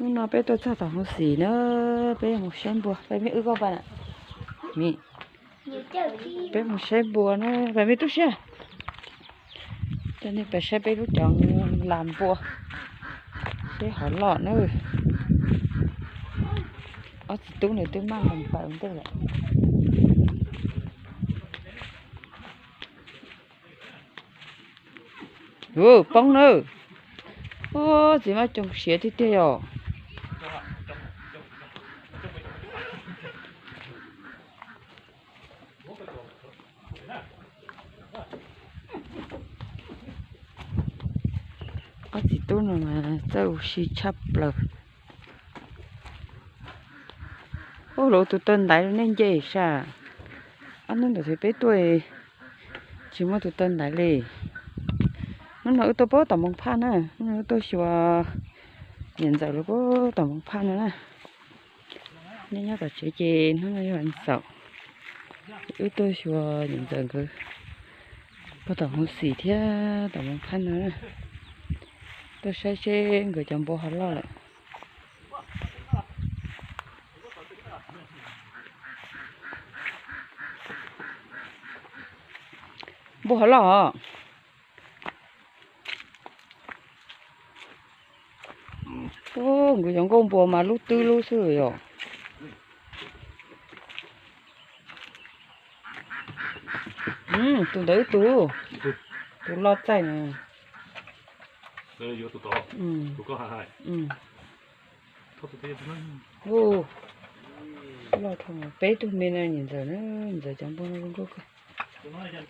Hnub no peb tuaj txog tom Hmoob Xis na, peb mus saib npua, peb me wb koj pa na. Peb mus saib npua na, peb me tub siab. Coj nej peb saib peb lub cov las npua, seb hov loj na. Ob txiv tub nws twb maj nqis plaws ntej lawm. Poob na. Ub, txiv maj coo siav tiag tiag yom. Ob txiv tub no mas txawj ua si tshaj plaws. Ub, lawv tus taw ntaiv nej nce sas. Ob hnub ntawd peb tuaj tsis muaj tus taw ntaiv li. Hnub no wb tuaj puag tom Moos Phaj na, hnub no wb tuaj xyuas niam ntxawm lawv puag tom Moos Phaj no na. Nyob nyob tom tsev ces hnub no yog ntxaum, wb tuaj xyuas niam ntxawm nkawd puag tom Hmoob Xis thiab tom Moos Phaj no na. Tuaj saib seb nkawd cov npua hov loj lawm. Npua hov loj os. Ub, nkawd cov nkauj npua mas lub twb lub xwb yom. Tus ntawd ib tug, tus loj txaij na. Loj dhau, peb tug me no niam ntxawm na, niam ntxawm cov npua no zoo nkauj kawg.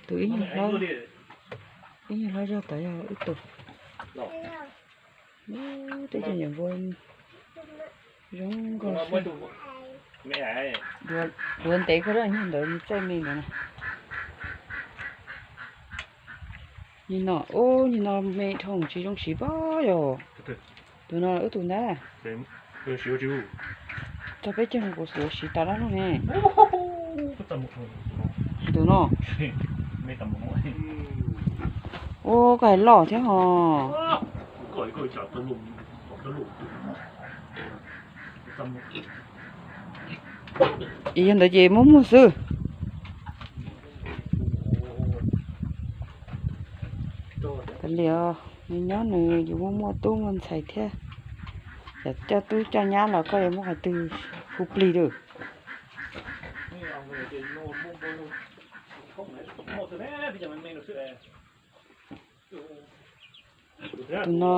Tus ib nyuag hlob, ib nyuag hlob zog tod yog ib tug. Ub, tej cov niam npua zoo nkauj xwb. Duav ntev kawg, niag ntawd txaij me ntawd na. Nim no, ub, nim no me dhau tsis zoo siv pob yog. Tus no wb tus ntag. Txog peb caug kuv xav siv tas lab lug ne. Tus no. Ub, koj hais loj thiab hos. Yog ntawd ces muaj muag xwb. Kav liam, nws nyob nws yuav muaj muaj tub muaj ntxhais thiab. Yog coj tub coj nyab los koj yuav muab qhov twg hu plig lawm. Tus no,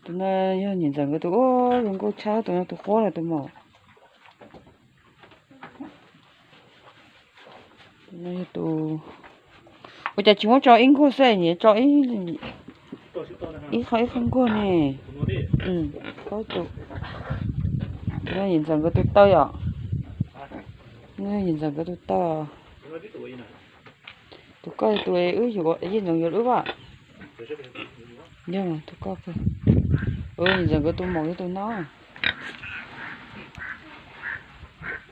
tus no yog niam ntxawm nkawd tus, ub, zoo nkauj tshaj, tus no tus quab los tus mom. Tus no yog tus, ua cas tsis muab tso ib nkuaj xwb, nyias tso ib qho ib qho nkuaj ne. Tus no niam ntxawm nkawd tus taw yom. Niam ntxawm nkawd tus taw. Tus koj tus wb yuav, yeej ntxoov yuav wb as. Yog tus koj, niam ntxawm nkawd tus maum yog tus no.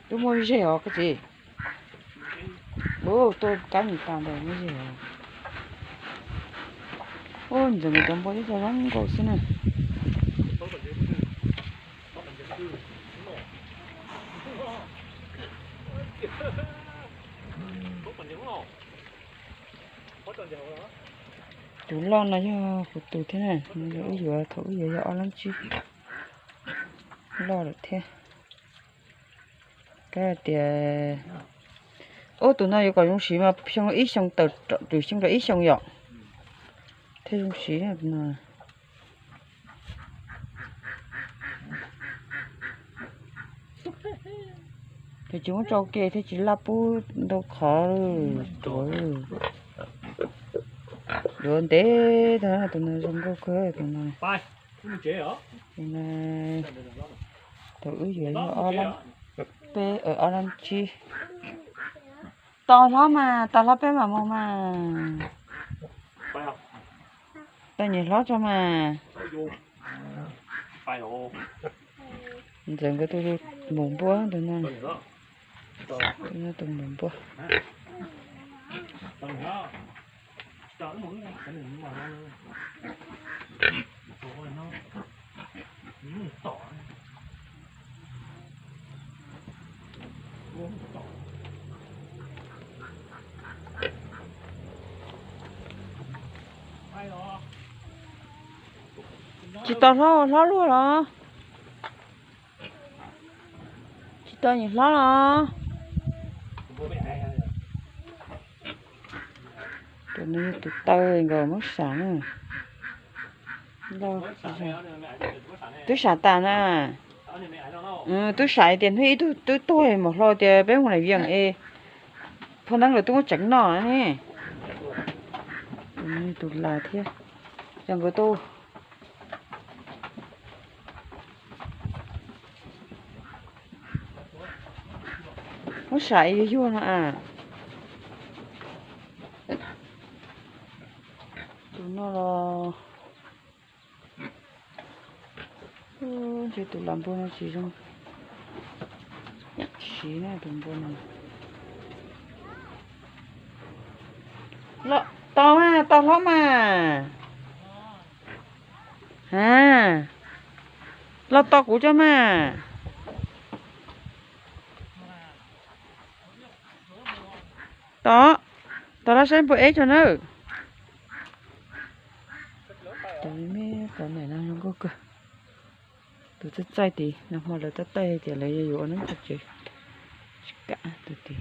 Twb muaj zej os koj txiv. Ub, tuaj kab nim tas ntawd muaj zej os. Ub, niam ntxawm nkawd cov npua ib co zoo nkauj xwb na. Tus loj no yog kuv tus thiab na, wb yuav thaum wb yuav yog ob lab tsib loj lawm thiab. Kab tias, ub, tus no yuav kom zoo siv mas xyoo ib xyoo tawm, tus xyoo rau ib xyoo yom, thiaj zoo siv no. Ces tsis muab tso ke thiab tsis laj pub ntau qhov. Duav ntev tag, tus no zoo nkauj kawg tus no. Thaum wb yuav yog ob lab, peb, ob lab tsib. Tos hlob mas, tos hlob peb mam mus mas. Tos niam hlob tso mas. Ntxawm nkawd tus maum npua tus no, tus maum npua. Tsis tau hlob ua hlob luaj los? Tsis tau nyiam hlob los? Tus no yog tus taw nkaus muab sam na. Twb sam tas na. Twb sam tias hnub ib tug twb tuag mus hlo tias peb mus nais vias es phau nab nkawd twb muab tseev noj ne. Tus no tus las thiab, yog nkawd tuaj muab sam yuag yuag no a. Tus no los ntshe tus las npua no tsis zoo siv na tus npua no. Tos mas, tos hlob mas. A, los tos kuv cov mas. Tos, tos los saib npua eb cov nawb. Cov me cov ntawm no zoo nkauj kawg. Tus txaij txaij tid no hmo lawv tab taij tias lawv yuav ua neeb txog tsev. Tsis kam tus tid.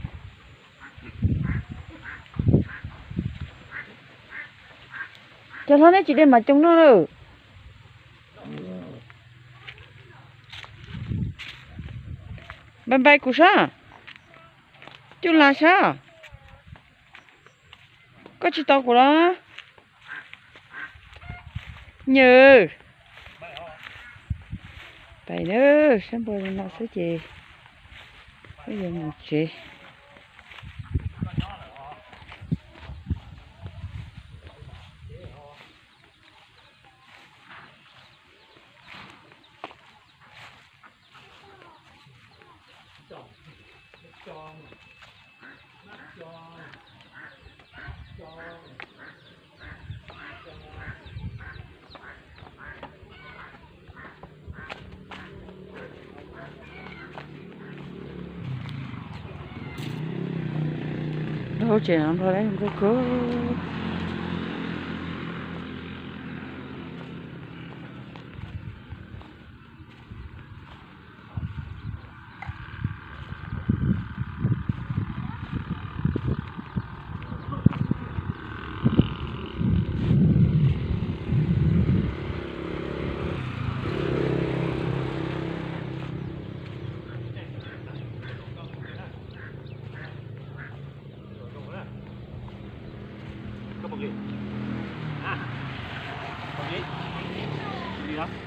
Cov hlob neb tsis de mas coos noj lawm. Npai npai kuv sab, cuj las sab. Koj tsis tos kuv los? Nyem, pais na, saib npua no xwb ces wb yuav mus tsev. Lub hauv tsev no nplog lawm nkauj kawg.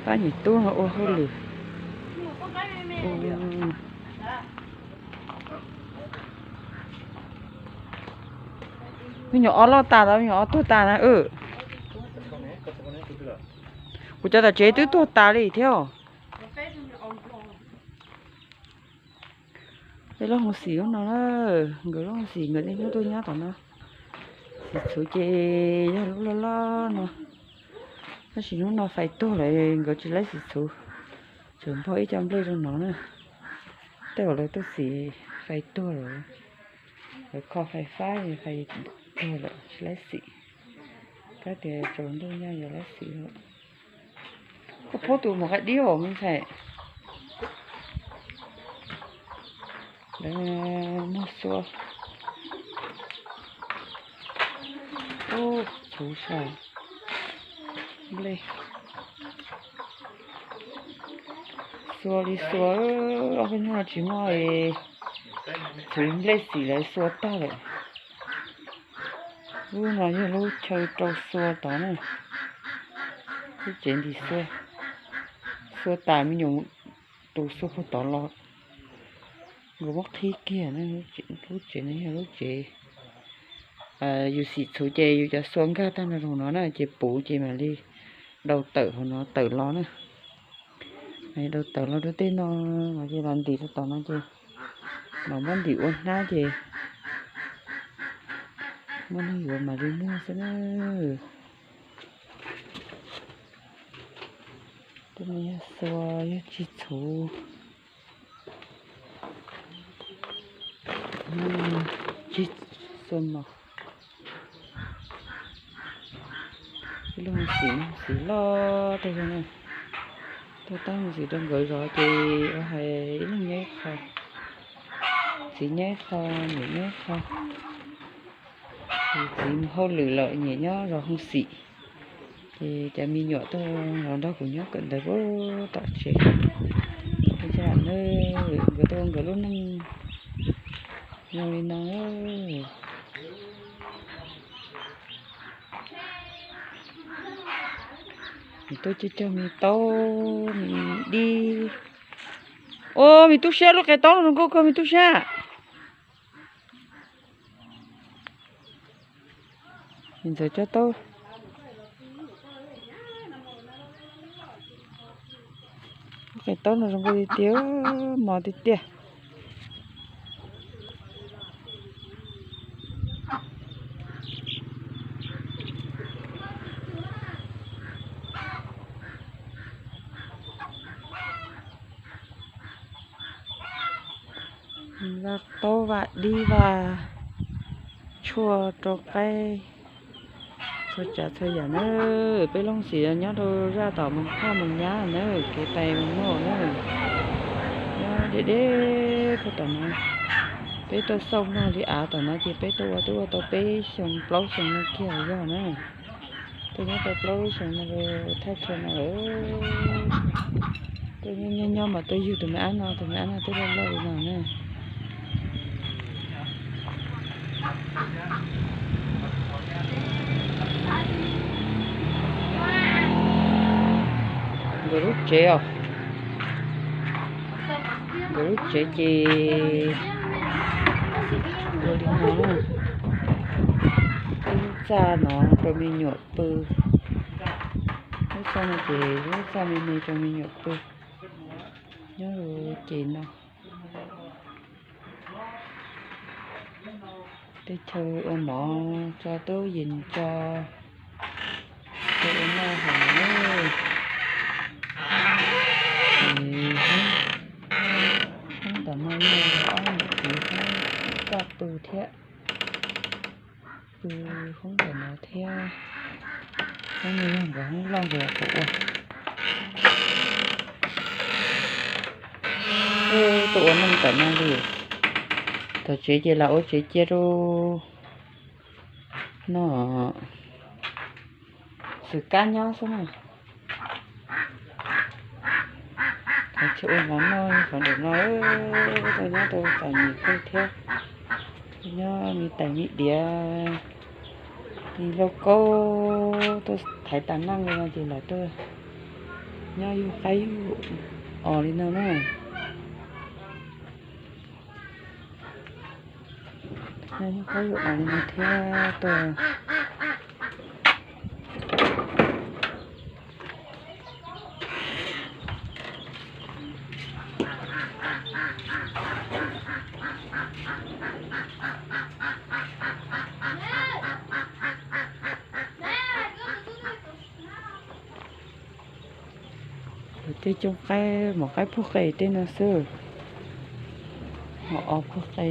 Pab niam tub no ua hauj lwm. Me nyuam ob loj tas los me nyuam ob tuag tas na. Kuv cov tom tsev twb tuag tas li thiab. Peb lub hauv xim lub no na, nkawd lub hauv xim nkawd niaj hnub tuaj nyob tom no. Xim txhuv ces yog lub loj loj no, tab sis hnub no fais tuag lawm nkawd tsis laib xim txhuv, tseem npog ib co nplej rau no na. Tej uas lawv tuaj xim fais tuag lawm, lawv kho fais fab fais tuag lawm tsis laib xim. Kab tias tsaus ntuj nyaj yuav laib xim lawm. Koj pub tus mus qaij dib os me ntxhais. Lawv muag xua. Ub, txhuv sai. Nplej xua li xua, ob peb hnub no tsis muaj txhuv nplej xim lawv xua tag lawm. Lub no yog lub chaw rau xua tod na. Lub tsev ntim xua, xua tas me nyuam tus xua puag tod los. Nkawd muab qhib kiag na. Lub tsev no yog lub tsev yus xim txhuv ces yus cov xua nkag tag nrho rau hauv no na ces puv ces mam li dau tawm hauv no tawm los na. Dau tawm los rau tej no, los ces los ntim rau tom no ces los muab ntim ua hnab ces muaj neeg yuav mam li muag xwb na. Tej no yog xua yog tsis txhuv. Tsis xua mos. Ib lub xim, xim loj tej zog na. Tuaj tab mus xim rau nkawd zov ces ua hais ib leeg nyob ib qho, txiv nyob ib qho, niam nyob ib qho. Txiv mus hauj lwm lawm, niam nyob zov hoo xim. Ces cov me nyuam tuaj los nrog kuv nyob kawm ntawv puag tom tsev. Nkawd tuaj ua nkawd lub neej zoo li no. Nws tuaj cog cog me taub me dib. Ua, me tub sab, lub qe taub no zoo nkauj kawg me tub sab. Ntxawm cov taub, lub qe taub no zoo nkauj tiag tiag, mos tiag tiag. Vam taub vam dib vam tshuaj rau qaib txhua tsav txhua yam na. Peb Looj Xim nyob rau zaj tom Moos Phaj Moos Nyab na, kev tais Moos Muaj na. Nyob deb deb puag tom no. Peb tuaj xauj noj li av tom no ces peb tuaj ua twb ua tau peb xyoo plaub xyoo no kiag yog na. Tuaj nyob tau plaub xyoo no thaj chaw no lawm. Tuaj nyob nyob mas tuaj yug tus me ab no, tus me ab no twb loj loj li no na. Nkawd lub tsev os, nkawd lub tsev ces ua li no, ib lub txaj no rau me nyuam pw, lub txaj no ces lub txaj me me rau me nyuam pw nyob hauv ces no. Tej chaw ua mov tso, tub yees tso, chaw ua noj hauv no. Hoob tom no yog ob niam txiv hoob kaj pw thiab, pw hoob tom no thiab. Hoob no yog nkawd hoob loj nkawd puas ua. Tuaj ua neej tom no li. Tom tsev ces lam ua tsev cia rau no, xwm kab nyob xwb na. Tseem ua mov noj qhov ntawm no, tuaj nyob rau txom nyem kawg thiab. Nyob me tais me diav, me lauj kaub tuaj thaiv tas neej li no ces lam tuaj nyob yug qaib yug os li no na. Nyob yug qaib yug os li no thiab tuaj. Tej coob qaib, mov qaib puag qe tej no xwb, mov os puag qe.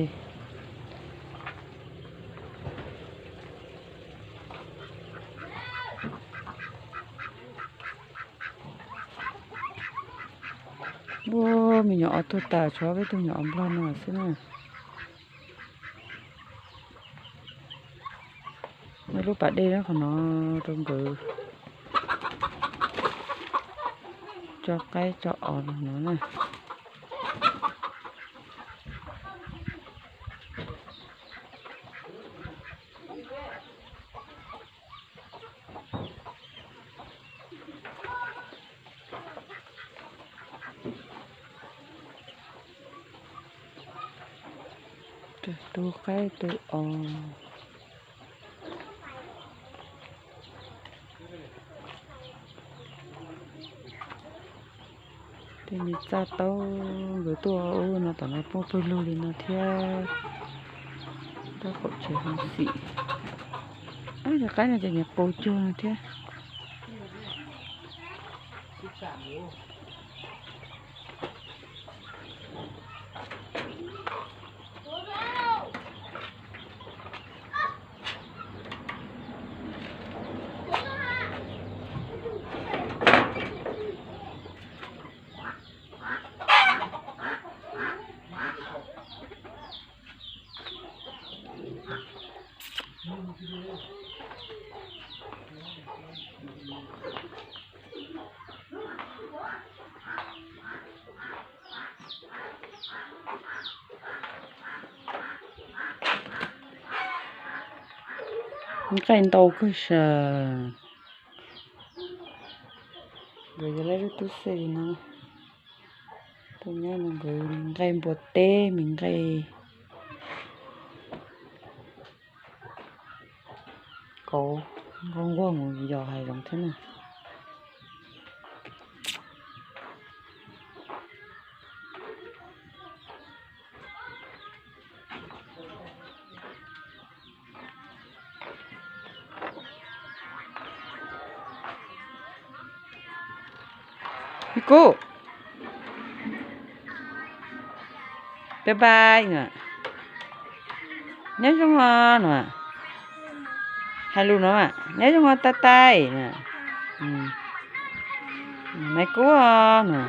Ua me nyuam os tuag tas, tshuav peb tug nyuam os nplog no xwb na. Muaj lub pas dej qhov no rau nkawd tso qaib tso os no na. Tu qaib tu os. Tej me txaj taub nkawd tuaj ua no tom no poob pawg lug li no thiab. Tab qaum tsev hoob xim. Cov qaib no ces nyias qus cuag no thiab. Nqaij ntau kawg sas. Nkawd yog lub tub xej li no. Tuaj nyob no nkawd nqaij npua teb, me nqaij kauv, nquag nquag mus yos hav zoov thiab na. Kub, bye bye na. Nyob zoo no. Hais lus no, nyob zoo no, bye bye na. Maiv Kub no.